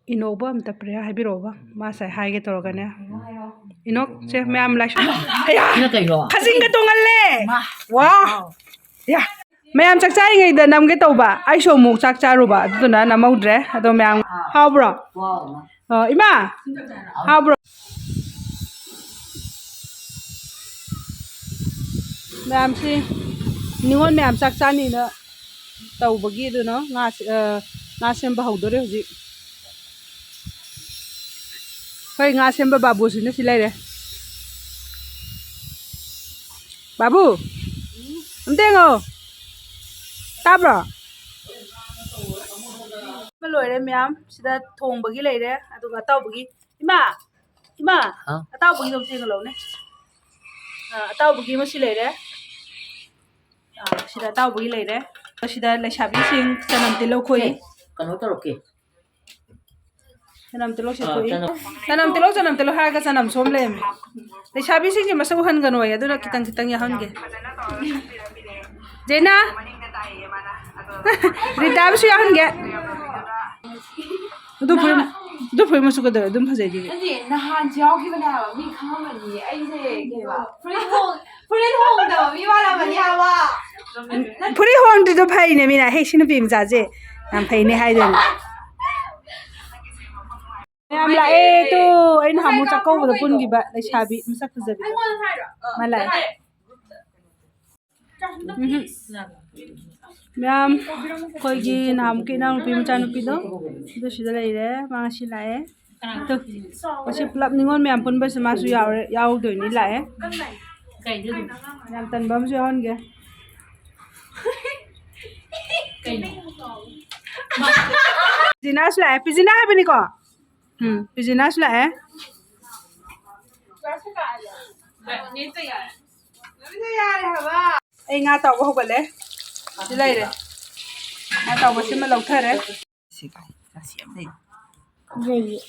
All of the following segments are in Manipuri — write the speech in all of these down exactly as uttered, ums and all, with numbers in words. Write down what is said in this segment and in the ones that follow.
ꯏꯅꯧꯕ ꯑꯝꯇ ꯄ꯭ꯔꯦꯌꯔ ꯍꯥꯏꯕꯤꯔꯛꯑꯣꯕ꯫ ꯃꯥ ꯉꯁꯥꯏ ꯍꯥꯏꯒꯦ ꯇꯧꯔꯒꯅꯦ꯫ ꯏꯅꯣꯛꯁꯦ ꯃꯌꯥꯝ ꯂꯥꯏꯁꯣꯟ꯫ ꯑꯌꯥ! ꯁꯤꯅ ꯀꯩꯅꯣ? ꯈꯥꯖꯤꯡꯒ ꯇꯣꯡꯍꯜꯂꯦ! ꯋꯥ! ꯌꯥ! ꯃꯌꯥꯝ ꯆꯥꯛ ꯆꯥꯔꯤꯉꯩꯗ ꯅꯝꯒꯦ ꯇꯧꯕ꯫ ꯑꯩꯁꯨ ꯑꯃꯨꯛ ꯆꯥꯛ ꯆꯥꯔꯨꯕ꯫ ꯑꯗꯨꯗꯨꯅ ꯅꯝꯍꯧꯗ꯭ꯔꯦ꯫ ꯑꯗꯣ ꯃꯌꯥꯝ ꯍꯥꯎꯕ꯭ꯔꯣ? ꯑꯣ, ꯏꯃꯥ! ꯍꯥꯎꯕ꯭ꯔꯣ? ꯃꯌꯥꯝꯁꯤ ꯅꯤꯉꯣꯜ ꯃꯌꯥꯝ ꯆꯥꯛ ꯆꯥꯅꯤꯅ ꯇꯧꯕꯒꯤ ꯑꯗꯨꯅ ꯉꯥ ꯁꯦ-, ꯑ, ꯉꯥ ꯁꯦꯝꯕ ꯍꯧꯗꯣꯔꯦ ꯍꯧꯖꯤꯛ꯫ ꯑꯩꯈꯣꯏ ꯉꯥ ꯁꯦꯝꯕ ꯕꯥꯕꯨꯁꯤꯅ ꯁꯤ ꯂꯩꯔꯦ꯫ ꯕꯥꯕꯨ, ꯑꯝꯇ ꯌꯦꯡꯉꯣ꯫ ꯇꯥꯕ꯭ꯔꯣ? ꯂꯣꯏꯔꯦ ꯃꯌꯥꯝ꯫ ꯁꯤꯗ ꯊꯣꯡꯕꯒꯤ ꯂꯩꯔꯦ, ꯑꯗꯨꯒ ꯑꯇꯥꯎꯕꯒꯤ꯫ ꯏꯃꯥ! ꯏꯃꯥ! ꯍꯥ? ꯑꯇꯥꯎꯕꯒꯤꯗꯣ ꯑꯝꯇ ꯌꯦꯡꯍꯜꯂꯧꯅꯦ꯫ ꯑ, ꯑꯇꯥꯎꯕꯒꯤ ꯑꯃ ꯁꯤ ꯂꯩꯔꯦ꯫ ꯑ, ꯁꯤꯗ ꯑꯇꯥꯎꯕꯒꯤ ꯂꯩꯔꯦ꯫ ꯁꯤꯗ ꯂꯩꯁꯥꯕꯤꯁꯤꯡ ꯆꯅꯝ ꯇꯤꯜꯍꯧ ꯈꯣꯏ꯫ ꯑꯦ, ꯀꯩꯅꯣ ꯇꯧꯔꯛꯀꯦ꯫ ꯆꯅꯝ ꯇꯤꯜꯍꯧ ꯑ, ꯁꯦꯠꯇꯣꯛꯏ꯫ ꯆꯅꯝ꯫ ꯆꯅꯝ ꯇꯤꯜꯍꯧ, ꯆꯅꯝ ꯇꯤꯜꯍꯧ ꯍꯥꯏꯔꯒ ꯆꯅꯝ ꯁꯣꯝ ꯂꯩꯔꯝꯃꯦ꯫ ꯂꯩꯁꯥꯕꯤꯁꯤꯡꯁꯦ ꯃꯁꯛ ꯎꯍꯟꯒꯅꯣꯌꯦ, ꯑꯗꯨꯅ ꯈꯤꯇꯪ ꯈꯤꯇꯪ ꯌꯥꯎꯍꯟꯒꯦ꯫ ꯖꯦꯅꯥ! ꯔꯤꯇꯥꯕꯨꯁꯨ ꯌꯥꯎꯍꯟꯒꯦ꯫ ꯑꯗꯨ ꯐꯨꯔꯤꯠ, ꯑꯗꯨ ꯐꯨꯔꯤꯠ ꯃꯆꯨ ꯀꯩꯗꯧꯔꯦ? ꯑꯗꯨꯝ ꯐꯖꯩꯗꯨꯗꯤ꯫ ꯅꯠꯇꯦ, ꯅꯍꯥꯟꯁꯨ ꯌꯥꯎꯈꯤꯕꯅꯦ ꯍꯥꯏꯕ, ꯃꯤ ꯈꯪꯉꯝꯃꯅꯤ꯫ ꯑꯩꯁꯦ ꯀꯩꯕ? ꯐꯨꯔꯤꯠ ꯍꯣꯡ-, ꯐꯨꯔꯤꯠ ꯍꯣꯡꯗꯕ ꯃꯤ ꯃꯥꯜꯂꯝꯃꯅꯤ ꯍꯥꯏꯕ꯫ ꯐꯨꯔꯤꯠ ꯍꯣꯡꯗ꯭ꯔꯤꯗꯣ ꯐꯩꯅꯦ, ꯃꯤꯅ, "ꯍꯦ, ꯁꯤ ꯅꯨꯄꯤ ꯃꯆꯥꯁꯦ ꯌꯥꯝ ꯐꯩꯅꯦ" ꯍꯥꯏꯗꯣꯏꯅꯦ꯫ ꯃꯌꯥꯝ ꯂꯥꯛꯑꯦ ꯇꯨ, ꯑꯩꯅ ꯅꯍꯥꯟꯃꯨꯛ ꯆꯥꯛꯀꯧꯕꯗ ꯄꯨꯟꯈꯤꯕ ꯂꯩꯁꯥꯕꯤ ꯃꯁꯛ ꯐꯖꯕꯤꯗꯣ꯫ ꯃꯥ ꯂꯥꯛꯑꯦ꯫ ꯎꯝꯍꯨꯝ꯫ ꯃꯌꯥꯝ, ꯑꯩꯈꯣꯏꯒꯤ ꯅꯍꯥꯟꯃꯨꯛꯀꯤ ꯏꯅꯥꯎꯅꯨꯄꯤ ꯃꯆꯥꯅꯨꯄꯤꯗꯣ, ꯑꯗꯨ ꯁꯤꯗ ꯂꯩꯔꯦ, ꯃꯥ ꯉꯁꯤ ꯂꯥꯛꯑꯦ꯫ ꯇꯨ, ꯉꯁꯤ ꯄꯨꯂꯞ ꯅꯤꯉꯣꯜ ꯃꯌꯥꯝ ꯄꯨꯟꯕꯁꯦ ꯃꯥꯁꯨ ꯌꯥꯎꯔꯦ, ꯌꯥꯎꯗꯣꯏꯅꯤ, ꯂꯥꯛꯑꯦ꯫ ꯌꯥꯝ ꯇꯟꯕ ꯑꯃꯁꯨ ꯌꯥꯎꯍꯟꯒꯦ꯫ ꯄꯤꯖꯤꯅꯥꯁꯨ ꯂꯥꯛꯑꯦ, ꯄꯤꯖꯤꯅꯥ ꯍꯥꯏꯕꯅꯤꯀꯣ? ꯎꯝ, ꯄꯤꯖꯤꯅꯥꯁꯨ ꯂꯥꯛꯑꯦ꯫ ꯑꯩ ꯉꯥ ꯇꯥꯎꯕ ꯍꯧꯒꯠꯂꯦ꯫ ꯁꯤ ꯂꯩꯔꯦ꯫ ꯉꯥ ꯇꯥꯎꯕꯁꯤꯃ ꯂꯧꯊꯔꯦ꯫ ꯁꯤ ꯀꯥꯏ? ꯉꯥ ꯁꯦꯝ ꯂꯩ꯫ ꯐꯖꯩꯌꯦ꯫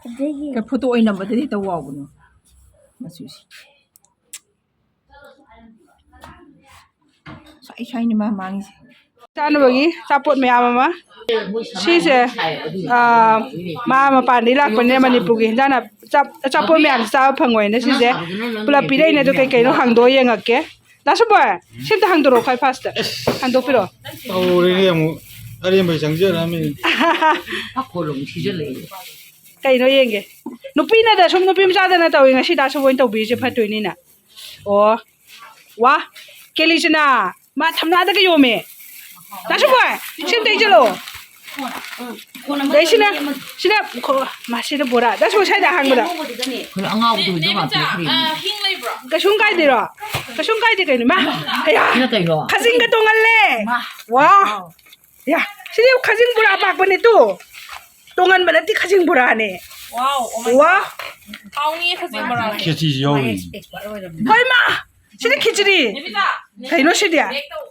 ꯐꯖꯩꯌꯦ꯫ ꯀꯩ ꯐꯣꯇꯣ ꯑꯣꯏꯅ ꯅꯝꯕꯗꯗꯤ ꯍꯦꯛꯇ ꯋꯥꯎꯕꯅꯦ꯫ ꯃꯆꯨꯁꯤ꯫ ꯁ꯭ꯋꯥꯏ ꯁ꯭ꯋꯥꯏꯅꯤ ꯃꯥ ꯃꯥꯡꯉꯤꯁꯦ꯫ ꯆꯥꯅꯕꯒꯤ ꯑꯆꯥꯄꯣꯠ ꯃꯌꯥꯝ ꯑꯃ꯫ ꯁꯤꯁꯦ, ꯑꯥ, ꯃꯥ ꯃꯄꯥꯟꯗꯒꯤ ꯂꯥꯛꯄꯅꯤꯅ ꯃꯅꯤꯄꯨꯔꯒꯤ ꯍꯤꯟꯖꯥꯡ ꯅꯥ-, ꯑꯆꯥ-, ꯑꯆꯥꯄꯣꯠ ꯃꯌꯥꯝꯁꯦ ꯆꯥꯕ ꯐꯪꯉꯣꯏꯅ ꯁꯤꯁꯦ ꯄꯨꯂꯞ ꯄꯤꯔꯛꯏꯅꯦ꯫ ꯑꯗꯣ ꯀꯩ ꯀꯩꯅꯣ ꯍꯥꯡꯗꯣꯛꯑ ꯌꯦꯡꯉꯛꯀꯦ꯫ ꯗꯥ ꯁꯨꯕꯣꯏ, ꯁꯤ ꯑꯝꯇ ꯍꯥꯡꯗꯣꯔꯛꯑꯣ ꯈ꯭ꯋꯥꯏ ꯐꯥꯔꯁꯇ꯫ ꯍꯥꯡꯗꯣꯛꯄꯤꯔꯛꯑꯣ꯫ ꯇꯧꯔꯦꯅꯦ ꯑꯃꯨꯛ꯫ ꯑꯔꯦꯝꯕꯩ ꯆꯪꯖꯔꯛꯑꯃꯤꯅꯦ꯫ ꯄꯥꯈꯣꯜ ꯑꯃꯨꯛ ꯁꯤꯖꯜꯂꯛꯑꯦ꯫ ꯀꯩꯅꯣ ꯌꯦꯡꯒꯦ꯫ ꯅꯨꯄꯤꯅꯗ ꯁꯨꯝ ꯅꯨꯄꯤ ꯃꯆꯥꯗꯅ ꯇꯧꯏ, ꯉꯁꯤ ꯗꯥ ꯁꯨꯕꯣꯏꯅ ꯇꯧꯕꯤꯔꯤꯁꯦ ꯐꯠꯇꯣꯏꯅꯤꯅ꯫ ꯑꯣ꯫ ꯋꯥ꯫ ꯀꯦꯂꯤꯆꯅꯥ꯫ ꯃꯥ ꯊꯝꯅꯥꯗꯒ ꯌꯣꯝꯃꯦ꯫ ꯗꯥ ꯁꯨꯕꯣꯏ, ꯁꯤ ꯑꯝꯇ ꯏꯖꯜꯂꯣ꯫ ꯑꯗꯩ ꯁꯤꯅ, ꯁꯤꯅ, ꯈꯣ-, ꯃꯥ ꯁꯤꯅ ꯕꯣꯔꯥ꯫ ꯗꯥ ꯁꯨꯕꯣꯏ, ꯁ꯭ꯋꯥꯏꯗ ꯑꯍꯥꯡꯕꯗ꯫ ꯑꯩꯈꯣꯏꯅ ꯑꯉꯥꯎꯕꯗꯨ ꯍꯦꯟꯖꯥꯡ ꯍꯥꯞꯄꯤꯔꯛꯈ꯭ꯔꯦ꯫ ꯀꯩꯁꯨꯝ ꯀꯥꯏꯗꯦꯔꯣ? ꯀꯩꯁꯨꯝ ꯀꯥꯏꯗꯦ ꯀꯩꯅꯣ, ꯃꯥ꯫ ꯑꯌꯥ꯫ ꯁꯤꯅ ꯀꯩꯅꯣ? ꯈꯥꯖꯤꯡꯒ ꯇꯣꯡꯍꯜꯂꯦ꯫ ꯃꯥ꯫ ꯋꯥ꯫ ꯌꯥ, ꯁꯤꯗꯤ ꯈꯥꯖꯤꯡ ꯕꯣꯔꯥ ꯑꯄꯥꯛꯄꯅꯦ ꯇꯨ꯫ ꯇꯣꯡꯍꯟꯕ ꯅꯠꯇꯦ, ꯈꯥꯖꯤꯡ ꯕꯣꯔꯥꯅꯦ꯫ Wow, oh my ꯋꯥ꯫ God. ꯍꯥꯎꯅꯤꯌꯦ ꯈꯥꯖꯤꯡ ꯕꯣꯔꯥꯁꯦ꯫ ꯈꯦꯆꯤꯁꯨ ꯌꯥꯎꯔꯤ꯫ ꯍꯣꯏ ꯃꯥ, ꯁꯤꯗꯤ ꯈꯦꯆ꯭ꯔꯤ꯫ ꯗꯦꯕꯤꯇꯥ, ꯀꯩꯅꯣ ꯁꯤꯗꯤ? ꯕꯦꯛ ꯇꯧ꯫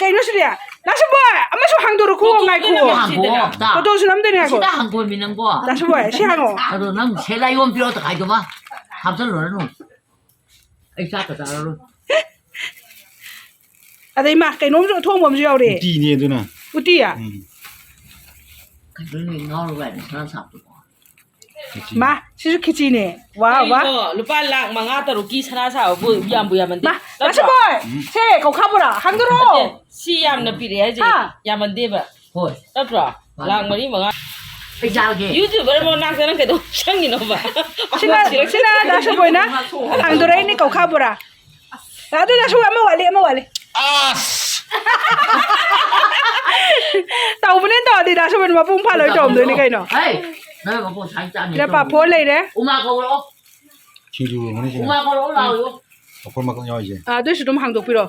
ꯀꯩꯅꯣ ꯁꯤꯗꯤ? ꯗꯥ ꯁꯨꯕꯣꯏ, ꯑꯃꯁꯨ ꯍꯥꯡꯗꯣꯔꯛꯈꯣ, ꯉꯥꯏꯈꯣ꯫ ꯍꯥꯡꯗꯣꯛꯑꯣ ꯑꯝꯇ꯫ ꯐꯣꯇꯣꯁꯨ ꯅꯝꯗꯣꯏꯅꯦ, ꯉꯥꯏꯈꯣ꯫ ꯁꯤꯗ ꯍꯥꯡꯗꯣꯛꯑꯣꯃꯤ ꯅꯪꯕꯣ꯫ ꯗꯥ ꯁꯨꯕꯣꯏ, ꯁꯤ ꯍꯥꯡꯉꯣ꯫ ꯑꯗꯣ ꯅꯪ ꯁꯦꯂꯥꯏ ꯑꯣꯟ ꯄꯤꯔꯛꯑꯣ ꯇꯈꯥꯏꯗꯨꯃ꯫ ꯍꯥꯞꯆꯜꯂꯨꯔꯅꯨ꯫ ꯑꯩ ꯆꯥꯛꯀ ꯆꯥꯔꯔꯣꯏ꯫ ꯑꯗꯩ ꯃꯥ ꯀꯩꯅꯣꯝꯁꯨ ꯑꯊꯣꯡꯕ ꯑꯃꯁꯨ ꯌꯥꯎꯔꯦ꯫ ꯎꯇꯤꯅꯦ ꯑꯗꯨꯅ꯫ ꯎꯇꯤꯌꯥ? ꯎꯝ꯫ ꯀꯩꯅꯣ ꯅꯣꯏ ꯉꯥꯎꯔꯕ ꯍꯥꯏꯅ ꯁꯅꯥ ꯁꯥꯕꯗꯨꯕꯣ? ꯈꯦꯆꯤ꯫ ꯃꯥ, ꯁꯤꯁꯨ ꯈꯦꯆꯤꯅꯦ꯫ ꯋꯥ, ꯋꯥ꯫ ꯀꯩꯅꯣ, ꯂꯨꯄꯥ ꯂꯥꯈ ꯃꯉꯥ ꯇꯔꯨꯛꯀꯤ ꯁꯅꯥ ꯁꯥꯕꯕꯨ ꯌꯥꯝꯕꯨ ꯌꯥꯝꯃꯟꯗꯦ꯫ ꯃꯥ, ꯅꯠꯇ꯭ꯔꯣ? ꯗꯥ ꯁꯨꯕꯣꯏ, ꯎꯝ꯫ ꯁꯦ, ꯀꯧꯈꯥ ꯕꯣꯔꯥ, ꯍꯥꯡꯗꯣꯔꯛꯑꯣ꯫ ꯅꯠꯇꯦ, ꯁꯤ ꯌꯥꯝꯅ ꯄꯤꯔꯛꯑꯦ ꯍꯥꯏꯁꯦ꯫ ꯍꯥ? ꯌꯥꯝꯃꯟꯗꯦꯕ꯫ ꯍꯣꯏ꯫ ꯅꯠꯇ꯭ꯔꯣ? ꯃꯥꯅꯤ꯫ ꯂꯥꯛ ꯃꯔꯤ ꯃꯉꯥ꯫ ꯑꯩ ꯆꯥꯔꯒꯦ꯫ YouTuber ꯃꯅꯥꯛꯇ ꯅꯪ ꯀꯩꯗꯧ ꯆꯪꯉꯤꯅꯣꯕ? ꯁꯤꯅ, ꯁꯤꯅ ꯗꯥ ꯁꯨꯕꯣꯏꯅ ꯍꯥꯡꯗꯣꯔꯛꯏꯅꯦ ꯀꯧꯈꯥ ꯕꯣꯔꯥ꯫ ꯑꯗꯨ ꯗꯥ ꯁꯨꯕꯣꯏ ꯑꯃ ꯋꯥꯠꯂꯤ, ꯑꯃ ꯋꯥꯠꯂꯤ꯫ ꯑꯁ! ꯇꯧꯕꯅꯦ ꯇꯧꯔꯗꯤ ꯗꯥ ꯁꯨꯕꯣꯏ ꯃꯄꯨꯡ ꯐꯥ ꯂꯣꯏ ꯇꯧꯔꯝꯗꯣꯏꯅꯤ ꯀꯩꯅꯣ꯫ ꯍꯩ! ꯅꯪ ꯃꯄꯨꯡ ꯁꯥꯏ ꯆꯥꯅꯤ ꯁꯤꯗ ꯇꯧꯔꯤ꯫ ꯄꯥꯐꯣꯔ ꯂꯩꯔꯦ꯫ ꯎꯃꯥ ꯀꯧꯔꯛꯑꯣ꯫ ꯁꯤꯡꯖꯨ ꯑꯣꯏꯔꯝꯒꯅꯤ ꯁꯤꯅ꯫ ꯎꯃꯥ ꯀꯧꯔꯛꯑꯣ ꯂꯥꯛꯑꯣ꯫ ꯄꯥꯐꯣꯔ ꯃꯀꯛ ꯌꯥꯎꯔꯤꯁꯦ꯫ ꯑꯥ, ꯑꯗꯨꯏꯁꯨ ꯑꯗꯨꯝ ꯍꯥꯡꯗꯣꯛꯄꯤꯔꯣ꯫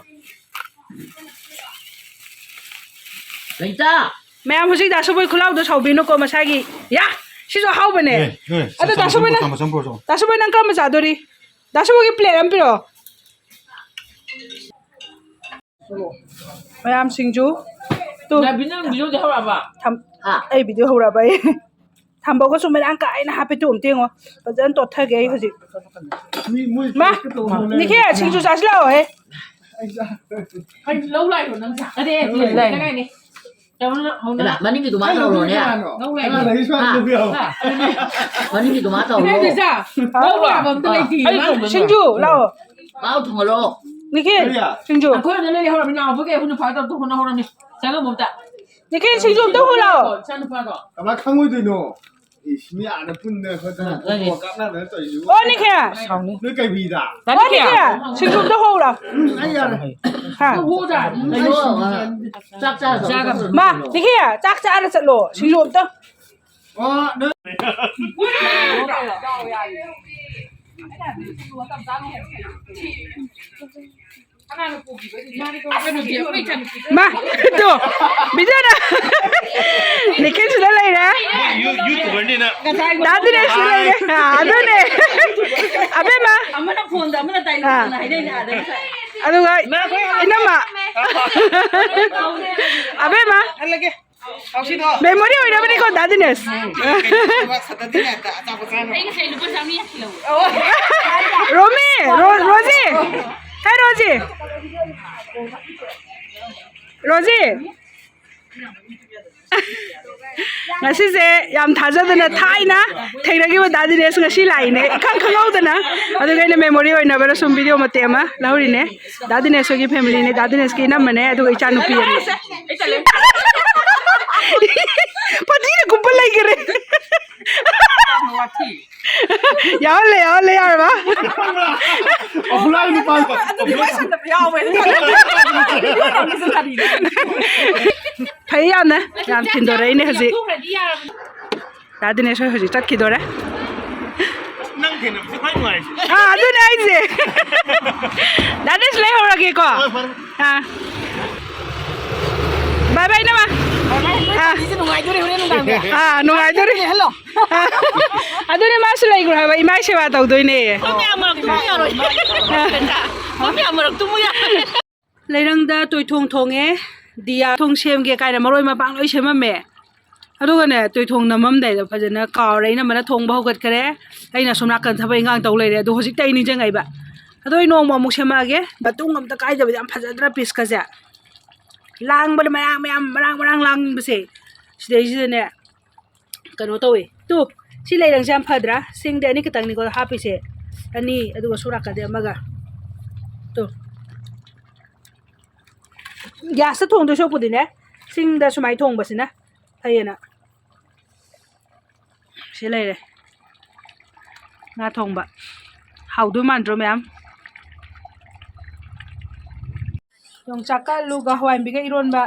ꯂꯩꯇ! ꯃꯌꯥꯝ ꯍꯧꯖꯤꯛ ꯗꯥ ꯁꯨꯕꯣꯏ ꯈꯨꯂꯥꯎꯗꯣ ꯁꯥꯎꯕꯤꯅꯨꯀꯣ ꯃꯁꯥꯒꯤ꯫ ꯌꯥ! ꯁꯤꯁꯨ ꯑꯍꯥꯎꯕꯅꯦ꯫ ꯑꯦ, ꯑꯦ, ꯑꯗꯣ ꯆꯥ-, ꯗꯥ ꯁꯨꯕꯣꯏꯅ, ꯆꯥꯃꯁ ꯑꯃ ꯄꯨꯔꯛꯑꯣ, ꯆꯥꯃꯁ ꯑꯃ ꯄꯨꯔꯛꯑꯣ꯫ ꯗꯥ ꯁꯨꯕꯣꯏ ꯅꯪ ꯀꯔꯝꯕ ꯆꯥꯗꯣꯔꯤ? ꯗꯥ ꯁꯨꯕꯣꯏꯒꯤ ꯄ꯭ꯂꯦꯠ ꯑꯃ ꯄꯤꯔꯛꯑꯣ꯫ ꯃꯌꯥꯝ ꯁꯤꯡꯖꯨ꯫ ꯇꯨ꯫ ꯌꯥꯕꯤ, ꯅꯪ ꯚꯤꯗꯤꯑꯣꯗꯤ ꯍꯧꯔꯛꯑꯕ? ꯊꯝ-, ꯍꯥ? ꯑꯩ ꯚꯤꯗꯤꯑꯣ ꯍꯧꯔꯛꯑꯕ ꯑꯩ꯫ ꯊꯝꯕꯧꯒꯁꯨ ꯃꯔꯥꯡ ꯀꯥꯏꯅ ꯍꯥꯞꯄꯦ, ꯇꯨ ꯑꯝꯇ ꯌꯦꯡꯉꯣ꯫ ꯐꯖꯅ ꯇꯣꯠꯊꯒꯦ ꯑꯩ ꯍꯧꯖꯤꯛ꯫ ꯃꯤ, ꯃꯣꯏ ꯃꯥ, ꯀꯩꯅꯣ ꯇꯧꯕ ꯅꯤꯈꯤꯜ, ꯁꯤꯡꯖꯨ ꯆꯥꯁꯤ ꯂꯥꯛꯑꯣꯍꯦ꯫ ꯂꯧ ꯂꯥꯛꯏꯔꯣ ꯅꯪꯁꯦ? ꯑꯗꯦ, ꯂꯥꯛꯏ꯫ ꯀꯗꯥꯏꯅꯦ? ꯍꯧꯅ ꯍꯧꯅ ꯀꯅꯥ? ꯃꯅꯤꯡꯒꯤꯗꯨ ꯃꯥ ꯇꯧꯔꯣꯅꯦ꯫ ꯂꯧ ꯂꯥꯛꯏ꯫ ꯀꯅꯥꯗꯒꯤ ꯁꯨꯃꯥꯏꯅ ꯍꯥ? ꯂꯧꯕ ꯌꯥꯎ? ꯍꯥ? ꯃꯅꯤꯡꯒꯤꯗꯨ ꯃꯥ ꯇꯧꯔꯣ꯫ ꯀꯗꯥꯏꯗ ꯆꯥ? ꯂꯧ ꯂꯥꯛꯄ ꯑꯝꯇ ꯂꯩꯇꯦ꯫ ꯑꯩ ꯃꯥꯅ ꯁꯤꯡꯖꯨ ꯂꯥꯛꯑꯣ꯫ ꯃꯥ ꯊꯣꯡꯍꯜꯂꯣ꯫ ꯅꯤꯈꯤꯜ, ꯀꯔꯤ? ꯁꯤꯡꯖꯨ꯫ ꯑꯩꯈꯣꯏ ꯑꯗꯨ ꯂꯩ ꯍꯧꯔꯕꯅꯤꯅ ꯅꯥꯎꯕꯒꯤ ꯑꯩꯈꯣꯏꯅ ꯐꯥꯏ ꯇꯧꯔ ꯍꯣꯠꯅꯍꯧꯔꯝꯅꯤ꯫ ꯆꯪꯉꯝꯃꯣ ꯑꯝꯇ꯫ ꯅꯤꯈꯤꯜ, ꯁꯤꯡꯖꯨ ꯑꯝꯇ ꯍꯧꯔ ꯂꯥꯛꯑꯣ꯫ ꯏꯆꯥꯅꯨꯄꯥꯗꯣ꯫ ꯀꯃꯥꯏ ꯈꯪꯉꯣꯏꯗꯣꯏꯅꯣ? ꯏꯁ, ꯃꯤ ꯑꯥꯗ ꯄꯨꯟꯗ ꯈꯣꯠꯇꯅ ꯐꯣꯇꯣ ꯀꯥꯞꯅꯗꯅ ꯇꯧꯔꯤꯁꯤꯕꯨ꯫ ꯑꯣ, ꯅꯤꯈꯤꯜ꯫ ꯅꯣꯏ ꯀꯩꯕꯤꯗ? ꯑꯣ, ꯅꯤꯈꯤꯜ꯫ ꯁꯤꯡꯖꯨ ꯑꯝꯇ ꯍꯧꯔ ꯂꯥꯛꯑꯣ꯫ ꯎꯝ, ꯑꯩ ꯌꯥꯔꯦ꯫ ꯍꯥ? ꯀꯩꯅꯣ, ꯑ, ꯆꯥꯛ ꯆꯥꯔ ꯆꯠꯂꯣ꯫ ꯃꯥ, ꯅꯤꯈꯤꯜ, ꯆꯥꯛ ꯆꯥꯔ ꯆꯠꯂꯣ꯫ ꯁꯤꯡꯖꯨ ꯑꯝꯇ꯫ ꯑꯣ, ꯅꯣꯏ꯫ ꯃꯥ, ꯇꯣ, ꯕꯤꯖꯣꯏꯅ ꯅꯤꯈꯤꯜ ꯁꯤꯗ ꯂꯩꯔꯦ꯫ ꯌꯨ-, ꯌꯨꯇꯨꯕꯔꯅꯤꯅ꯫ ꯗꯥ ꯗꯤꯅꯦꯁ ꯁꯤꯗ ꯂꯩꯔꯦ꯫ ꯑꯥ, ꯑꯗꯨꯅꯦ꯫ ꯑꯕꯦꯝꯃ꯫ ꯑꯃꯅ ꯐꯣꯟꯗ, ꯑꯃꯅ ꯗꯥꯏꯂꯣꯒ ꯑꯥ꯫ ꯍꯥꯏꯅꯩꯅꯦ ꯑꯥꯗ ꯉꯁꯥꯏ꯫ ꯑꯗꯨꯒ ꯏꯅꯝꯃ꯫ ꯑꯕꯦꯝꯃ꯫ ꯍꯜꯂꯒꯦ꯫ ꯃꯦꯃꯣꯔꯤ ꯑꯣꯏꯅꯕꯅꯤꯀꯣ, ꯗꯥ ꯗꯤꯅꯦꯁ꯫ ꯎꯝ, ꯀꯩꯅꯣ ꯇꯧꯕ, ꯁꯇꯔꯗꯦ ꯅꯥꯏꯠꯇ ꯑꯆꯥꯄꯣꯠ ꯆꯥꯅꯕ꯫ ꯑꯩ ꯉꯁꯥꯏ ꯂꯨꯄꯥ ꯆꯥꯝꯃꯔꯤ ꯌꯥꯡꯈꯩ ꯂꯧꯋꯦ꯫ ꯔꯣꯃꯤ, ꯔꯣ-, ꯔꯣꯖꯤ꯫ ꯍꯦ, ꯔꯣꯖꯤ꯫ ꯔꯣꯖꯤ꯫ ꯉꯁꯤꯁꯦ ꯌꯥꯝ ꯊꯥꯖꯗꯅ ꯊꯥꯏꯅ ꯊꯦꯡꯅꯈꯤꯕ ꯗꯥ ꯗꯤꯅꯦꯁ ꯉꯁꯤ ꯂꯥꯛꯏꯅꯦ, ꯏꯈꯪ ꯈꯪꯍꯧꯗꯅ꯫ ꯑꯗꯨꯒ ꯑꯩꯅ ꯃꯦꯃꯣꯔꯤ ꯑꯣꯏꯅꯕꯅ ꯁꯨꯝ ꯚꯤꯗꯤꯑꯣ ꯃꯇꯦꯛ ꯑꯃ ꯂꯧꯔꯤꯅꯦ꯫ ꯗꯥ ꯗꯤꯅꯦꯁ ꯍꯣꯏꯒꯤ ꯐꯦꯃꯤꯂꯤꯅꯦ, ꯗꯥ ꯗꯤꯅꯦꯁꯀꯤ ꯏꯅꯝꯃꯅꯦ, ꯑꯗꯨꯒ ꯏꯆꯥꯅꯨꯄꯤ ꯑꯅꯤ꯫ ꯐꯗꯤꯅ ꯀꯨꯞꯄ ꯂꯩꯈꯔꯦ꯫ ꯌꯥꯎꯍꯜꯂꯦ, ꯌꯥꯎꯍꯜꯂꯦ, ꯌꯥꯔꯕ? ꯑꯣꯐꯂꯥꯏꯟ ꯅꯨꯄꯥꯗꯣ꯫ ꯐꯩ ꯌꯥꯝꯅ, ꯌꯥꯝ ꯊꯤꯟꯗꯣꯔꯛꯏꯅꯦ ꯍꯧꯖꯤꯛ꯫ ꯗꯥ ꯗꯤꯅꯦꯁ ꯍꯣꯏ ꯍꯧꯖꯤꯛ ꯆꯠꯈꯤꯗꯣꯔꯦ꯫ ꯅꯪ ꯊꯦꯡꯅꯕꯁꯦ ꯈ꯭ꯋꯥꯏ ꯅꯨꯡꯉꯥꯏꯔꯤꯁꯦ꯫ ꯑꯥ, ꯑꯗꯨꯅꯦ ꯑꯩꯁꯦ꯫ ꯗꯥ ꯗꯤꯅꯦꯁ ꯂꯩꯍꯧꯔꯒꯦꯀꯣ꯫ ꯍꯣꯏ, ꯐꯔꯦ꯫ ꯑꯥ꯫ ꯕꯥꯏ ꯕꯥꯏ, ꯏꯅꯝꯃ꯫ ꯕꯥꯏ ꯕꯥꯏ, ꯑꯥ꯫ ꯅꯨꯡꯉꯥꯏꯗꯣꯔꯤ ꯍꯣꯔꯦꯟ ꯅꯨꯡꯗꯥꯡꯗꯤ꯫ ꯑꯥ, ꯅꯨꯡꯉꯥꯏꯗꯣꯔꯤ꯫ ꯂꯩꯍꯜꯂꯣ꯫ ꯑꯥ꯫ ꯑꯗꯨꯅꯦ ꯃꯥꯁꯨ ꯂꯩꯈ꯭ꯔꯣ ꯍꯥꯏꯕ, ꯏꯃꯥꯏ ꯁꯦꯕꯥ ꯇꯧꯗꯣꯏꯅꯦ꯫ ꯃꯣꯏ ꯃꯌꯥꯝ ꯃꯔꯛ ꯇꯨꯝꯃꯨ ꯌꯥꯔꯣꯏ꯫ ꯑꯥ꯫ ꯃꯣꯏ ꯃꯌꯥꯝ ꯃꯔꯛ ꯇꯨꯝꯃꯨ ꯌꯥꯔꯣꯏ꯫ ꯂꯩꯔꯪꯗ ꯇꯣꯏꯊꯣꯡ ꯊꯣꯡꯉꯦ, ꯗꯤꯌꯥ ꯊꯣꯡ ꯁꯦꯝꯒꯦ ꯀꯥꯏꯅ ꯃꯔꯣꯏ ꯃꯄꯥꯡ ꯂꯣꯏ ꯁꯦꯝꯃꯝꯃꯦ꯫ ꯑꯗꯨꯒꯅꯦ, ꯇꯣꯏꯊꯣꯡ ꯅꯝꯃꯝꯗꯥꯏꯗ ꯐꯖꯅ ꯀꯥꯎꯔꯦ꯫ ꯏꯅꯝꯃꯅ ꯊꯣꯡꯕ ꯍꯧꯒꯠꯈꯔꯦ, ꯑꯩꯅ ꯑꯁꯣꯝ ꯅꯥꯀꯟ ꯊꯕꯛ ꯏꯟꯈꯥꯡ ꯇꯧ ꯂꯩꯔꯦ꯫ ꯑꯗꯣ ꯍꯧꯖꯤꯛꯇ ꯑꯩ ꯅꯤꯡꯁꯤꯡꯉꯛꯏꯕ꯫ ꯑꯗꯣ ꯑꯩ ꯅꯣꯡꯃ ꯑꯃꯨꯛ ꯁꯦꯝꯃꯛꯑꯒꯦ꯫ ꯃꯇꯨꯡ ꯑꯝꯇ ꯀꯥꯏꯗꯕꯗꯤ ꯌꯥꯝ ꯐꯖꯗ꯭ꯔꯥ ꯄꯤꯁꯀꯁꯦ? ꯂꯥꯡꯕꯗ ꯃꯌꯥꯝ ꯃꯌꯥꯝ ꯃꯔꯥꯡ ꯃꯔꯥꯡ ꯂꯥꯡꯕꯁꯦ꯫ ꯁꯤꯗꯩꯁꯤꯗꯅꯦ ꯀꯩꯅꯣ ꯇꯧꯋꯦ꯫ ꯇꯨ, ꯁꯤ ꯂꯩꯔꯪꯁꯦ ꯌꯥꯝ ꯐꯗ꯭ꯔꯥ? ꯁꯤꯡꯗꯤ ꯑꯅꯤ ꯈꯛꯇꯪꯅꯤꯀꯣ ꯍꯥꯞꯄꯤꯁꯦ꯫ ꯑꯅꯤ, ꯑꯗꯨꯒ ꯁꯣꯝ ꯅꯥꯀꯟꯗ ꯑꯃꯒ꯫ ꯇꯨ꯫ ꯒ꯭ꯌꯥꯁꯇ ꯊꯣꯡꯗꯣꯏ ꯁꯔꯨꯛꯄꯨꯗꯤꯅꯦ, ꯁꯤꯡꯗ ꯁꯨꯃꯥꯏꯅ ꯊꯣꯡꯕꯁꯤꯅ ꯐꯩꯌꯦꯅ꯫ ꯁꯤ ꯂꯩꯔꯦ꯫ ꯉꯥ ꯊꯣꯡꯕ꯫ ꯍꯥꯎꯗꯣꯏ ꯃꯥꯟꯗ꯭ꯔꯣ ꯃꯌꯥꯝ? ꯌꯣꯡꯆꯥꯛꯀ ꯑꯂꯨꯒ ꯍꯋꯥꯏꯟꯕꯤꯒ ꯏꯔꯣꯟꯕ꯫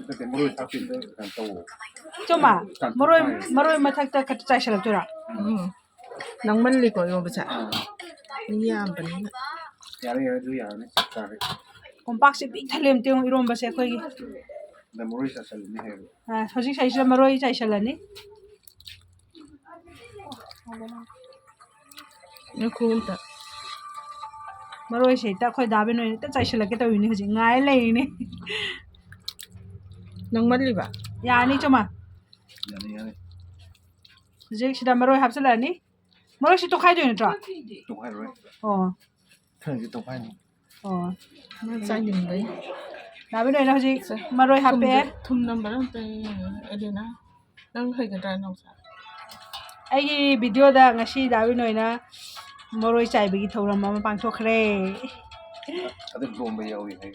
ꯅꯠꯇꯦ, ꯃꯔꯣꯏ ꯊꯥꯛꯄꯤꯗ ꯀꯩꯅꯣ ꯇꯧꯋꯣ꯫ ꯏꯆꯧꯃ, ꯃꯔꯣꯏ, ꯃꯔꯣꯏ ꯃꯊꯛꯇ ꯈꯛꯇ ꯆꯥꯏꯁꯤꯜꯂꯛꯇꯣꯏꯔꯣ? ꯎꯝ꯫ ꯅꯪꯃꯜꯂꯤꯀꯣ ꯏꯔꯣꯟꯕꯁꯦ꯫ ꯑꯥ꯫ ꯃꯤ ꯌꯥꯝꯕꯅꯤꯅ꯫ ꯌꯥꯔꯦ, ꯌꯥꯔꯦ, ꯑꯗꯨ ꯌꯥꯔꯅꯤ꯫ ꯆꯞ ꯆꯥꯔꯦ꯫ ꯀꯣꯝꯄꯥꯛꯁꯦ ꯄꯤꯛ ꯊꯜꯂꯦ ꯑꯝꯇ ꯌꯦꯡꯉꯨ ꯏꯔꯣꯟꯕꯁꯦ ꯑꯩꯈꯣꯏꯒꯤ꯫ ꯑꯗ ꯃꯔꯣꯏ ꯆꯥꯏꯁꯜꯂꯅꯤ ꯍꯥꯏꯕ꯫ ꯑꯥ, ꯍꯧꯖꯤꯛ ꯁꯤꯗꯩꯁꯤꯗ ꯃꯔꯣꯏ ꯆꯥꯏꯁꯜꯂꯅꯤ꯫ ꯉꯥꯏꯈꯣ ꯑꯝꯇ꯫ ꯃꯔꯣꯏꯁꯦ ꯍꯦꯛꯇ ꯑꯩꯈꯣꯏ ꯗꯥ ꯕꯤꯅꯣꯏꯅ ꯍꯦꯛꯇ ꯆꯥꯏꯁꯤꯜꯂꯛꯀꯦ ꯇꯧꯔꯤꯅꯦ, ꯍꯧꯖꯤꯛ ꯉꯥꯏ ꯂꯩꯔꯤꯅꯦ꯫ ꯅꯪꯃꯜꯂꯤꯕ? ꯌꯥꯅꯤ, ꯏꯆꯧꯃ꯫ ꯌꯥꯅꯤ, ꯌꯥꯅꯤ꯫ ꯍꯧꯖꯤꯛ ꯁꯤꯗ ꯃꯔꯣꯏ ꯍꯥꯞꯆꯤꯜꯂꯛꯑꯅꯤ꯫ ꯃꯔꯣꯏꯁꯤ ꯇꯣꯈꯥꯏꯗꯣꯏ ꯅꯠꯇ꯭ꯔꯣ? ꯇꯣꯈꯥꯏꯔꯣꯏ꯫ ꯑꯣ꯫ ꯈꯔꯗꯤ ꯇꯣꯈꯥꯏꯅꯤ꯫ ꯑꯣ꯫ ꯃꯥ ꯆꯥꯅꯤꯡꯕꯩ꯫ ꯗꯥ ꯕꯤꯅꯣꯏꯅ ꯍꯧꯖꯤꯛ ꯁꯦ, ꯃꯔꯣꯏ ꯍꯥꯞꯄꯛꯑꯦ꯫ ꯊꯨꯝꯗꯣ, ꯊꯨꯝ ꯅꯝꯕꯔ ꯑꯝꯇ ꯌꯦꯡꯉꯣ, ꯑꯦꯂꯦꯅꯥ꯫ ꯅꯪ ꯍꯩꯒꯗ꯭ꯔꯥ, ꯅꯥꯎꯆꯥ? ꯑꯩꯒꯤ ꯚꯤꯗꯤꯑꯣꯗ ꯉꯁꯤ ꯗꯥ ꯕꯤꯅꯣꯏꯅ ꯃꯔꯣꯏ ꯆꯥꯏꯕꯒꯤ ꯊꯧꯔꯝ ꯑꯃ ꯄꯥꯡꯊꯣꯛꯈ꯭ꯔꯦ꯫ ꯑꯗꯨ ꯂꯣꯝꯕ ꯌꯥꯎꯏ ꯍꯥꯏ꯫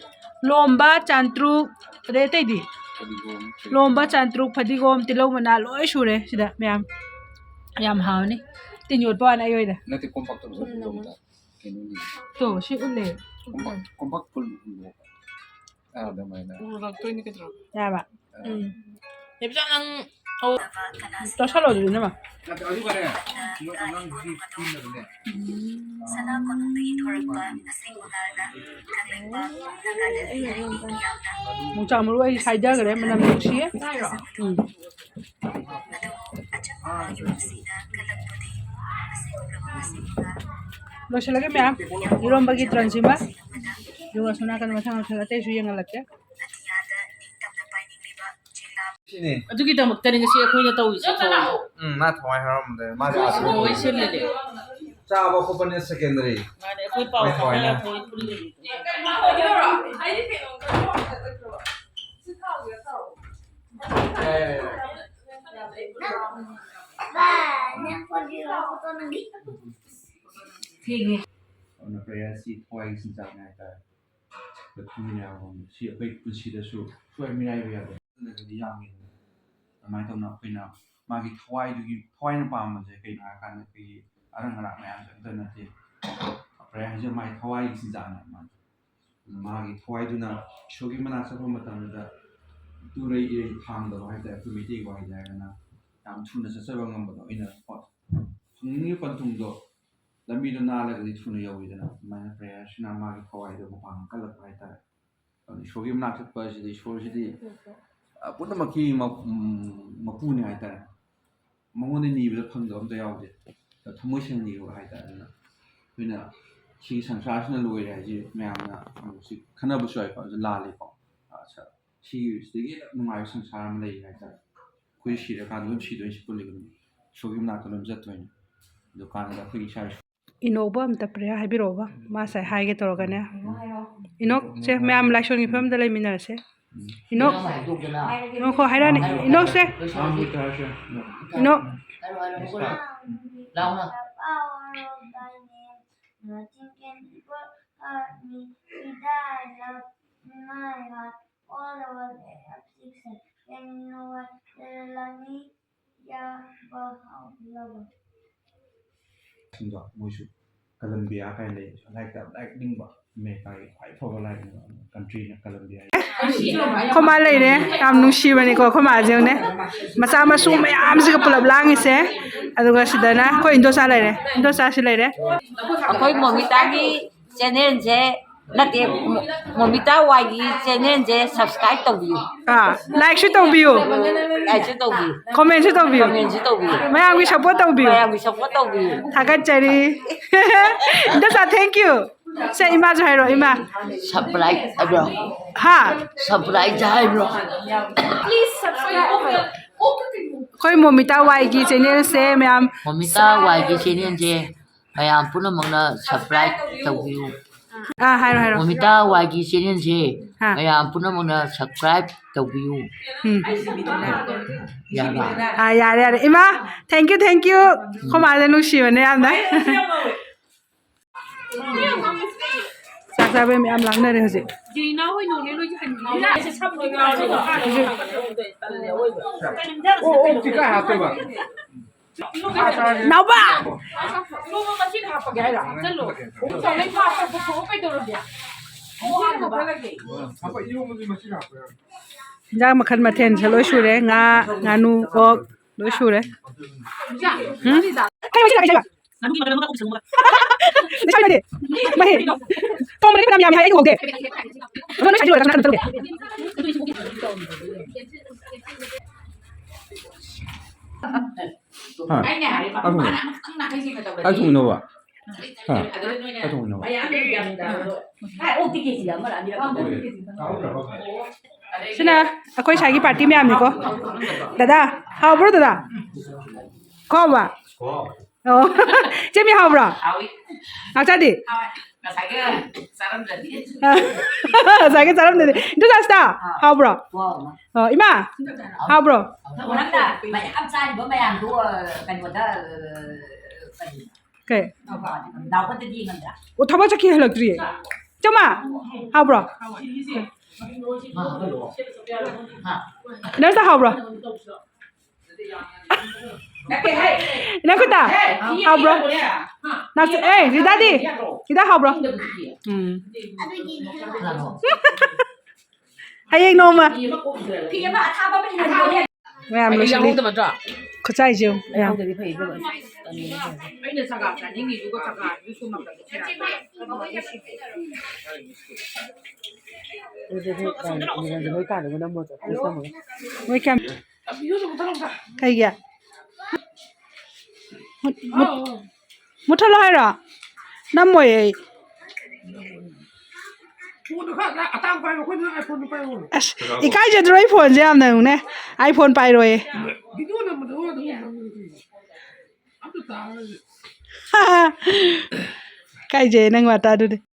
ꯂꯣꯝꯕ, ꯆꯥꯟꯇ꯭ꯔꯨꯛ, ꯑꯗꯩ ꯑꯇꯩꯗꯤ? ꯐꯗꯤꯒꯣꯝ꯫ ꯂꯣꯝꯕ, ꯆꯥꯟꯇ꯭ꯔꯨꯛ, ꯐꯗꯤꯒꯣꯝ, ꯇꯤꯜꯍꯧ ꯃꯅꯥ ꯂꯣꯏ ꯁꯨꯔꯦ ꯁꯤꯗ ꯃꯌꯥꯝ꯫ ꯌꯥꯝ ꯍꯥꯎꯅꯤ꯫ ꯇꯤꯟ ꯌꯣꯠꯄ ꯋꯥꯅꯤ ꯑꯩ ꯑꯣꯏꯅ꯫ ꯅꯠꯇꯦ, ꯀꯣꯝꯄꯥꯛꯇ ꯎꯝ, ꯂꯣꯝꯕ꯫ ꯀꯩꯅꯣꯅꯤ꯫ ꯇꯣ, ꯁꯤ ꯎꯠꯂꯦ꯫ ꯀꯣꯝꯄꯥꯛ, ꯀꯣꯝꯄꯥꯛ ꯐꯨꯜ ꯎꯠꯂꯣ꯫ ꯑꯥ, ꯑꯗꯨꯃꯥꯏꯅ꯫ ꯎꯔꯛꯇꯣꯏꯅꯤ ꯀꯩꯗꯧꯔꯒꯦ? ꯌꯥꯔꯕ? ꯑꯥ꯫ ꯎꯝ꯫ ꯅꯦꯕꯤꯆꯥ, ꯅꯪ, ꯑꯧ, ꯆꯥꯁꯜꯂꯣ ꯑꯗꯨꯗꯤ, ꯏꯅꯝꯃ꯫ ꯅꯠꯇꯦ, ꯑꯗꯨꯒꯅꯦ, ꯃꯣꯏ ꯑꯉꯥꯡꯗꯨꯒꯤ ꯄꯤꯅꯕꯅꯦ꯫ ꯁꯅꯥ ꯀꯣꯅꯨꯡꯗꯒꯤ ꯊꯣꯔꯛꯄ ꯑꯁꯦꯡꯕ ꯉꯥꯅ ꯊꯥꯡꯂꯦꯟꯄꯥꯛ ꯅꯥꯒꯥꯂꯦꯟ ꯂꯩꯔꯛꯀꯤ ꯃꯤꯌꯥꯝꯅ ꯌꯣꯡꯆꯥꯛ ꯃꯔꯨ ꯑꯩ ꯁꯥꯏꯗꯈ꯭ꯔꯦ, ꯃꯅꯝ ꯅꯨꯡꯁꯤꯌꯦ꯫ ꯎꯝ꯫ ꯑꯗꯨꯕꯨ ꯑꯆꯝꯕ ꯌꯨꯝꯁꯤꯅ ꯀꯜꯂꯛꯄꯗꯤ ꯑꯁꯤꯒꯨꯝꯂꯕ ꯃꯁꯤꯡꯒ ꯂꯣꯏꯁꯤꯜꯂꯒꯦ ꯃꯌꯥꯝ꯫ ꯏꯔꯣꯝꯕꯒꯤ ꯇ꯭ꯔꯟꯁꯤꯃ꯫ ꯑꯗꯨꯒ ꯑꯁꯣꯝ ꯅꯥꯀꯟ ꯃꯊꯪ ꯃꯊꯪ ꯑꯇꯩꯁꯨ ꯌꯦꯡꯍꯜꯂꯛꯀꯦ꯫ ꯑꯇꯤꯌꯥꯗ ꯅꯤꯡꯇꯝꯅ ꯄꯥꯏꯅꯤꯡꯂꯤꯕ ꯆꯤꯡꯂꯥ ꯁꯤꯅꯦ꯫ ꯑꯗꯨꯒꯤꯗꯃꯛꯇꯅꯤ ꯉꯁꯤ ꯑꯩꯈꯣꯏꯅ ꯇꯧꯔꯤꯁꯦ꯫ ꯎꯝ, ꯃꯥ ꯊꯋꯥꯏ ꯍꯔꯥꯎꯔꯝꯗꯣꯏꯅꯦ꯫ ꯃꯥꯗꯤ ꯑꯥꯗ ꯊꯋꯥꯏ ꯁꯤꯜꯂꯤꯅꯦ꯫ ꯆꯥꯕ ꯈꯣꯠꯄꯅ secondary꯫ ꯃꯥꯅꯦ, ꯑꯩꯈꯣꯏ ꯄꯥꯎ ꯍꯣꯏ, ꯍꯣꯏ, ꯐꯥꯎꯅꯔ ꯅꯪ꯫ ꯊꯣꯛꯏ ꯄꯨꯜꯂꯤꯗꯨꯗꯤ꯫ ꯑꯗꯨꯅ prayer ꯁꯤ ꯊꯋꯥꯏꯒꯤ ꯆꯤꯟꯖꯥꯛꯅꯤ ꯍꯥꯏꯇꯥꯔꯦ꯫ ꯑꯩꯈꯣꯏ ꯈꯪꯃꯤꯟꯅꯔꯕ ꯁꯤ ꯑꯩꯈꯣꯏ ꯄꯨꯟꯁꯤꯗꯁꯨ ꯁꯣꯏ ꯃꯤꯔꯥꯏꯕ ꯌꯥꯗꯦ꯫ ꯑꯗꯨꯅꯗꯤ ꯌꯥꯝꯃꯤꯗꯅ꯫ ꯑꯗꯨꯃꯥꯏꯅ ꯇꯧꯅ ꯑꯩꯈꯣꯏꯅ ꯃꯥꯒꯤ ꯊꯋꯥꯏꯗꯨꯒꯤ, ꯊꯋꯥꯏꯅ ꯄꯥꯝꯕꯁꯦ ꯀꯩꯅꯣ ꯍꯥꯏꯔꯀꯥꯟꯗ ꯑꯩꯈꯣꯏꯒꯤ ꯑꯔꯪ ꯑꯔꯥꯛ ꯃꯌꯥꯝꯁꯦ ꯑꯝꯇ ꯅꯠꯇꯦ꯫ Prayer ꯍꯥꯏꯁꯦ ꯃꯥꯒꯤ ꯊꯋꯥꯏꯒꯤ ꯆꯤꯟꯖꯥꯛꯅꯦ ꯃꯥꯁꯦ꯫ ꯑꯗꯨꯅ ꯃꯥꯒꯤ ꯊꯋꯥꯏꯗꯨꯅ ꯏꯁꯣꯔꯒꯤ ꯃꯅꯥꯛ ꯆꯠꯄ ꯃꯇꯝꯗ ꯇꯨꯔꯩ ꯏꯔꯩ ꯊꯥꯡꯗꯕ ꯍꯥꯏꯇꯥꯔꯦ, ꯑꯩꯈꯣꯏ ꯃꯩꯇꯩꯒꯤ ꯋꯥꯍꯩꯗ ꯍꯥꯏꯔꯒꯅ ꯌꯥꯝ ꯊꯨꯅ ꯆꯠꯆꯕ ꯉꯝꯕꯗꯣ꯫ ꯑꯩꯅ ꯐꯪꯅꯤꯡꯉꯤꯕ ꯄꯟꯊꯨꯡꯗꯣ ꯂꯝꯕꯤꯗꯣ ꯅꯥꯜꯂꯒꯗꯤ ꯊꯨꯅ ꯌꯧꯋꯤꯗꯅ, ꯑꯗꯨꯃꯥꯏꯅ prayer ꯁꯤꯅ ꯃꯥꯒꯤ ꯊꯋꯥꯏꯗꯣ ꯃꯄꯥꯡꯒꯜ ꯀꯜꯂꯛꯄ ꯍꯥꯏꯇꯥꯔꯦ꯫ ꯑꯗꯨꯅ ꯏꯁꯣꯔꯒꯤ ꯃꯅꯥꯛ ꯆꯠꯄ ꯑꯁꯤꯗꯤ ꯏꯁꯣꯔꯁꯤꯗꯤ, ꯑ, ꯄꯨꯝꯅꯃꯛꯀꯤ ꯃ-, ꯎꯝ, ꯃꯄꯨꯅꯤ ꯍꯥꯏꯇꯥꯔꯦ꯫ ꯃꯉꯣꯟꯗ ꯅꯤꯕꯗ ꯐꯪꯗꯕ ꯑꯝꯇ ꯌꯥꯎꯗꯦ꯫ ꯑꯗ ꯊꯃꯣꯏ ꯁꯦꯡꯅ ꯅꯤꯌꯨ ꯍꯥꯏꯇꯥꯔꯦ꯫ ꯑꯗꯨꯅ ꯑꯩꯈꯣꯏꯅ ꯁꯤꯒꯤ ꯁꯪꯁꯥꯔꯁꯤꯅ ꯂꯣꯏꯔꯦ ꯍꯥꯏꯁꯤ ꯃꯌꯥꯝꯅ ꯑꯃꯨꯛꯁꯤ ꯈꯟꯅꯕꯁꯨ ꯌꯥꯎꯏꯀꯣ, ꯑꯗꯨ ꯂꯥꯜꯂꯦꯀꯣ꯫ ꯑ, ꯁ-, ꯁꯤꯒꯤꯗꯒꯤ ꯍꯦꯟꯅ ꯅꯨꯡꯉꯥꯏꯕ ꯁꯪꯁꯥꯔ ꯑꯃ ꯂꯩ ꯍꯥꯏꯇꯥꯔꯦ꯫ ꯑꯩꯈꯣꯏ ꯁꯤꯔꯀꯥꯟꯗ ꯑꯗꯨꯝ ꯁꯤꯗꯣꯏꯅꯤ, ꯁꯤ ꯄꯨꯜꯂꯤꯕꯅꯤ꯫ ꯏꯁꯣꯔꯒꯤ ꯃꯅꯥꯛꯇ ꯑꯗꯨꯝ ꯆꯠꯇꯣꯏꯅꯤ꯫ ꯑꯗꯨꯀꯥꯟꯗ ꯑꯩꯈꯣꯏ ꯏꯁꯥ ꯏꯁꯣꯔ ꯏꯅꯣꯛꯕ ꯑꯝꯇ prayer ꯍꯥꯏꯕꯤꯔꯛꯑꯣꯕ, ꯃꯥ ꯉꯁꯥꯏ ꯍꯥꯏꯒꯦ ꯇꯧꯔꯒꯅꯦ꯫ ꯏꯅꯣꯛ, ꯁꯦ, ꯃꯌꯥꯝ ꯂꯥꯏꯁꯣꯟꯒꯤ ꯐꯤꯕꯝꯗ ꯂꯩꯃꯤꯟꯅꯔꯁꯦ꯫ ꯏꯅꯣꯛ, ꯏꯅꯣꯛ ꯈꯣ ꯍꯥꯏꯔꯛꯑꯅꯤ꯫ ꯏꯅꯣꯛꯁꯦ꯫ Inox. The power of thy name, nothing can ever hurt me. With thy love in my heart, all the world I have six. Can no one love me? Yahweh, how love. ꯁꯤꯡꯗꯣ ꯃꯣꯏꯁꯨ ꯀꯂꯝꯕꯤꯌꯥ ꯀꯥꯏꯅ ꯂꯩ, ꯂꯥꯏꯔꯤꯛꯇ ꯌꯥꯝ ꯂꯥꯏꯔꯤꯛ ꯅꯤꯡꯕ, ꯑꯃꯦꯔꯤꯀꯥꯒꯤ ꯈ꯭ꯋꯥꯏ ꯐꯕ ꯂꯥꯏꯔꯤꯛ ꯅꯤꯡꯕ countryꯅ ꯀꯂꯝꯕꯤꯌꯥ꯫ ꯑꯩꯈꯣꯏ ꯃꯥ ꯂꯩꯔꯦ, ꯌꯥꯝ ꯅꯨꯡꯁꯤꯕꯅꯤꯀꯣ ꯑꯩꯈꯣꯏ ꯃꯥꯁꯦ꯫ ꯌꯦꯡꯉꯨꯅꯦ, ꯃꯆꯥ ꯃꯁꯨ ꯃꯌꯥꯝꯁꯤꯒ ꯄꯨꯂꯞ ꯂꯥꯡꯉꯤꯁꯦ꯫ ꯑꯗꯨꯒ ꯁꯤꯗꯅ ꯑꯩꯈꯣꯏ ꯏꯟꯗꯣꯆꯥ ꯂꯩꯔꯦ, ꯏꯟꯗꯣꯆꯥꯁꯤ ꯂꯩꯔꯦ꯫ ꯑꯩꯈꯣꯏ ꯃꯣꯃꯤꯇꯥꯒꯤ channelꯁꯦ ꯅꯠꯇꯦ, ꯃꯣ-, ꯃꯣꯃꯤꯇꯥ ꯋꯥꯏꯒꯤ channelꯁꯦ subscribe ꯇꯧꯕꯤꯌꯨ꯫ ꯑꯥ, likeꯁꯨ ꯇꯧꯕꯤꯌꯨ, Likeꯁꯨ ꯇꯧꯕꯤꯌꯨ꯫ Commentꯁꯨ ꯇꯧꯕꯤꯌꯨ, Commentꯁꯨ ꯇꯧꯕꯤꯌꯨ꯫ ꯃꯌꯥꯝꯒꯤ support ꯇꯧꯕꯤꯌꯨ꯫ ꯃꯌꯥꯝꯒꯤ support ꯇꯧꯕꯤꯌꯨ꯫ ꯊꯥꯒꯠꯆꯔꯤ꯫ ꯏꯟꯗꯣꯆꯥ, thank you꯫ ꯁꯦ, ꯏꯃꯥꯁꯨ ꯍꯥꯏꯔꯣ, ꯏꯃꯥ꯫ Subscribe ꯍꯥꯏꯕ꯭ꯔꯣ? ꯍꯥ? Subscribe ꯍꯥꯏꯕ꯭ꯔꯣ? ꯑꯩꯈꯣꯏ ꯃꯣꯃꯤꯇꯥ ꯋꯥꯏꯒꯤ channelꯁꯦ ꯃꯌꯥꯝ ꯃꯣꯃꯤꯇꯥ ꯋꯥꯏꯒꯤ channelꯁꯦ ꯃꯌꯥꯝ ꯄꯨꯝꯅꯃꯛꯅ subscribe ꯇꯧꯕꯤꯌꯨ꯫ ꯑꯥ, ꯍꯥꯏꯔꯣ, ꯍꯥꯏꯔꯣ꯫ ꯃꯣꯃꯤꯇꯥ ꯋꯥꯏꯒꯤ channelꯁꯦ ꯑꯥ꯫ ꯃꯌꯥꯝ ꯄꯨꯝꯅꯃꯛꯅ subscribe ꯇꯧꯕꯤꯌꯨ꯫ ꯎꯝ꯫ ꯌꯥꯔꯕ? ꯑꯥ, ꯌꯥꯔꯦ, ꯌꯥꯔꯦ꯫ ꯏꯃꯥ, thank you, thank you꯫ ꯑꯩꯈꯣꯏ ꯃꯥꯁꯦ ꯅꯨꯡꯁꯤꯕꯅꯦ ꯌꯥꯝꯅ꯫ ꯆꯥꯛ ꯆꯥꯕꯩ ꯃꯌꯥꯝ ꯂꯥꯡꯅꯔꯦ ꯍꯧꯖꯤꯛ꯫ ꯖꯤꯅꯥ ꯍꯣꯏ ꯅꯣꯅꯦ ꯅꯣꯏꯒꯤ ꯍꯟꯕꯤꯔꯦ꯫ ꯍꯧꯖꯤꯛ ꯑꯣ, ꯑꯣꯛꯇꯤ ꯀꯥꯏ ꯍꯥꯞꯇꯣꯏꯕ? ꯅꯥꯎꯕ! ꯏꯔꯣꯝꯕ ꯃꯆꯤꯟ ꯍꯥꯞꯄꯒꯦ ꯍꯥꯏꯔꯣ? ꯍꯥꯞꯆꯜꯂꯣ꯫ ꯀꯩꯗꯧꯔꯒꯦ? ꯍꯥꯞꯄ ꯏꯔꯣꯝꯕꯗꯤ ꯃꯆꯤꯟ ꯍꯥꯞꯄ ꯌꯥꯔꯣꯏ꯫ ꯏꯟꯖꯥꯡ ꯃꯈꯜ ꯃꯊꯦꯜꯁꯦ ꯂꯣꯏ ꯁꯨꯔꯦ꯫ ꯉꯥ, ꯉꯥꯅꯨ, ꯑꯣꯛ ꯂꯣꯏ ꯁꯨꯔꯦ꯫ ꯎꯝ? ꯀꯩ ꯃꯆꯤꯟ ꯍꯥꯞꯄꯤꯁꯦ ꯍꯥꯏꯕ? ꯂꯩꯁꯥꯕꯤ ꯅꯠꯇꯦ꯫ ꯃꯍꯤ꯫ ꯊꯣꯡꯕꯗꯗꯤ ꯐꯅꯌꯥꯝ ꯌꯥꯝꯃꯤ ꯍꯥꯏ, ꯑꯩ ꯎꯍꯧꯗꯦ꯫ ꯑꯗꯣ ꯅꯣꯏ ꯁꯥꯏꯗꯤ ꯂꯣꯏꯔꯒ ꯀꯅꯥ ꯀꯅꯥ ꯆꯠꯂꯨꯒꯦ? ꯍꯥ? ꯑꯩꯅ ꯍꯥꯏꯔꯦ, ꯑꯗꯨꯅꯦ꯫ ꯃꯥꯅ ꯑꯃꯈꯛꯇꯪ ꯅꯥꯈꯩ ꯁꯦꯡꯅ ꯇꯧꯔꯗꯤ꯫ ꯑꯩ ꯊꯣꯡꯅꯕ꯫ ꯍꯥ? ꯑꯗꯨ ꯅꯣꯏꯅ ꯑꯩ ꯊꯣꯡꯅꯕ꯫ ꯃꯌꯥꯝ ꯂꯩꯔꯝꯗꯕꯗꯣ꯫ ꯍꯥꯏ, ꯑꯣꯛꯇꯤ ꯀꯦꯖꯤ ꯑꯃꯔ ꯑꯅꯤꯔ ꯈꯛꯇꯅꯤ꯫ ꯁꯤꯅ ꯑꯩꯈꯣꯏ ꯁ꯭ꯋꯥꯏꯒꯤ ꯄꯥꯔꯇꯤ ꯃꯌꯥꯝꯅꯤꯀꯣ꯫ ꯗꯗꯥ, ꯍꯥꯎꯕ꯭ꯔꯣ ꯗꯗꯥ? ꯈꯣꯕ? ꯑꯣ꯫ ꯆꯦꯃꯤ ꯍꯥꯎꯕ꯭ꯔꯣ? ꯍꯥꯎꯏ꯫ ꯉꯥꯛꯆꯥꯗꯤ? ꯍꯥꯎꯏ꯫ ꯉꯁꯥꯏꯒꯤ ꯆꯥꯔꯝꯗ꯭ꯔꯗꯤ꯫ ꯉꯁꯥꯏꯒꯤ ꯆꯥꯔꯝꯗ꯭ꯔꯗꯤ꯫ ꯏꯟꯗꯣ ꯆꯥꯁꯤꯇ? ꯑꯥ꯫ ꯍꯥꯎꯕ꯭ꯔꯣ? ꯋꯥꯎ꯫ ꯑꯣ, ꯏꯃꯥ? ꯍꯥꯎꯕ꯭ꯔꯣ? ꯅꯪꯅ ꯃꯌꯥꯝ ꯆꯥꯔꯤꯕ ꯃꯌꯥꯝꯗꯣ, ꯑ, ꯀꯩꯅꯣꯗ, ꯑ, ꯀꯔꯤ? ꯀꯩ? ꯅꯥꯎꯕꯗꯗꯤ ꯌꯦꯡꯉꯝꯗ꯭ꯔꯥ? ꯑꯣ, ꯊꯕꯛ ꯆꯠꯈꯤ ꯍꯜꯂꯛꯇ꯭ꯔꯤꯌꯦ꯫ ꯆꯃꯥ, ꯍꯥꯎꯕ꯭ꯔꯣ? ꯅꯔꯁꯇ ꯍꯥꯎꯕ꯭ꯔꯣ? ꯏꯅꯥꯛꯈꯨꯠꯇ, ꯍꯥꯎꯕ꯭ꯔꯣ? ꯅꯥꯎꯆꯥ, ꯑꯦ, ꯔꯤꯗꯥꯗꯤ? ꯔꯤꯗꯥ ꯍꯥꯎꯕ꯭ꯔꯣ? ꯎꯝ꯫ ꯍꯌꯦꯡ ꯅꯣꯡꯃ꯫ ꯃꯌꯥꯝ ꯂꯣꯏꯁꯤꯜꯂꯤ꯫ ꯈꯨꯠꯁꯥꯏꯁꯦ ꯌꯦꯡꯉꯨ, ꯃꯌꯥꯝ꯫ ꯑꯩꯅ ꯆꯒꯥ ꯆꯥꯅꯤꯡꯉꯤꯗꯨꯒ ꯆꯒꯥꯗꯨꯁꯨ ꯃꯀꯛ ꯁꯦꯔꯥꯟ ꯇꯨꯔꯥꯟ꯫ ꯃꯣꯏ ꯀꯌꯥꯝ ꯀꯩꯒꯤ? ꯃꯨꯠ-, ꯃꯨꯠ-, ꯃꯨꯠꯊꯠꯂꯣ ꯍꯥꯏꯔꯣ? ꯅꯝꯃꯣꯏ ꯑꯩ꯫ ꯑꯁ, ꯏꯀꯥꯏꯖꯗ꯭ꯔꯣ ꯑꯩ ꯐꯣꯟꯁꯦ ꯌꯥꯝꯅ? ꯌꯦꯡꯉꯨꯅꯦ, ꯑꯩ ꯐꯣꯟ ꯄꯥꯏꯔꯣꯏꯌꯦ꯫ ꯀꯥꯏꯖꯩ ꯅꯪ ꯋꯥꯇꯥꯗꯨꯗꯤ꯫